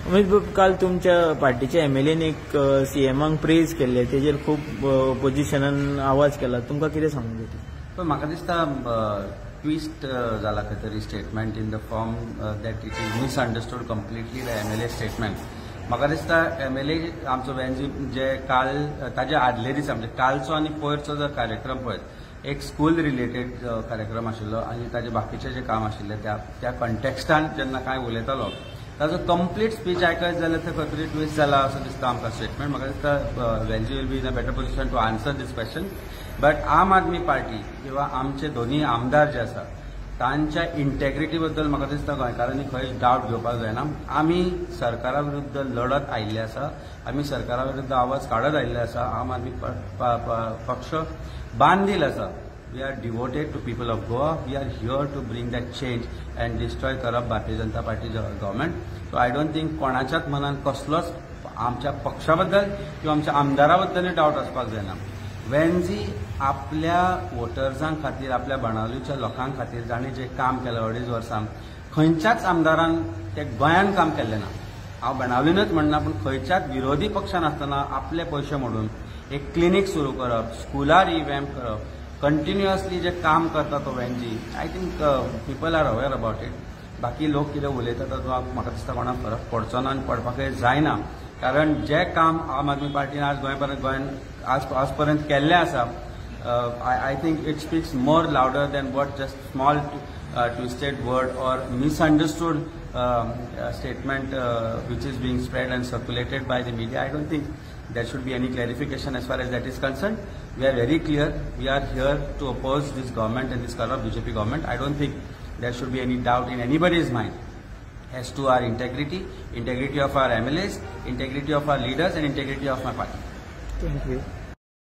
अमित बाब, काल तुमच्या पार्टीच्या एमएलएन एक सीएमाक प्रेज केल्ले, तेजेर खूब ओपोजिशनान आवाज केला. तुमकां कितें सांगूंक जाय? पण म्हाका दिसता ट्विस्ट जाला खंय तरी statement in the form that it is misunderstood completely, the MLA statement. म्हाका दिसता एमएलए आमचो वेन्जी जे काल, ताजे आदले दिसा, म्हणजे कालचो आनी पयरचो जर कार्यक्रम पळयत, एक स्कूल रिलेटेड कार्यक्रम आशिल्लो आनी ताजे बाकीचे जे काम आशिल्ले, त्या त्या कॉन्टेक्स्टान जेन्ना कांय उलयतालो, ताजो कंप्लीट स्पीच आयकत जाल्यार थंय खंय तरी ट्विस्ट जाला असो दिसता आमकां स्टेटमेंट. म्हाका दिसता Venzy will be in a better position to answer this question, but Aam Aadmi party किंवा आमचे दोन्ही आमदार जे आसा, तांच्या इंटेग्रिटी बद्दल म्हाका दिसता गोंयकारांनी खंयच डावट घेवपाक जायना. आमी सरकारा विरुद्ध लढत आयिल्ले आसा, आमी सरकारा विरुद्ध आवाज काडत आयिल्ले आसा. आम आदमी पक्ष बांदील आसा. We are devoted to people of Goa. We are here to bring that change and destroy corrupt Bharatiya Janata Party government. So I don't think कोणाच्याच मनान कसलोच आमच्या पक्षा बद्दल किंवा आमच्या आमदारा बद्दल डावट आसपाक जायना. वेन्जी आपल्या वोटर्सां खातीर, आपल्या बाणावलीच्या लोकां खातीर जाणें जें काम केलां 2.5 वर्सां, खंयच्याच आमदारान ते गोंयान काम केल्लें ना. हांव बाणावलीनूच म्हणना, पूण खंयच्याच विरोधी पक्षान आसतना आपले पयशे मोडून एक क्लिनीक सुरू करप, स्कुलार रिवॅम्प करप, कंटिन्युअसली जे काम करता तो वेन्जी, I think people are aware about it. बाकी लोक कितें उलयतात तातूंत म्हाका दिसता कोणाक फरक पडचो ना आनी पडपाकय जायना, कारण जे काम आम आदमी पार्टीन आज गोंय गोंयान आज पर्यंत केल्लें आसा, I think it speaks more louder than what just small twisted word or misunderstood statement which is being spread and circulated by the media. I don't think there should be any clarification as far as that is concerned. We are very clear. We are here to oppose this government and this corrupt BJP government. I don't think there should be any doubt in anybody's mind as to our integrity, integrity of our MLAs, integrity of our leaders and integrity of my party. Thank you.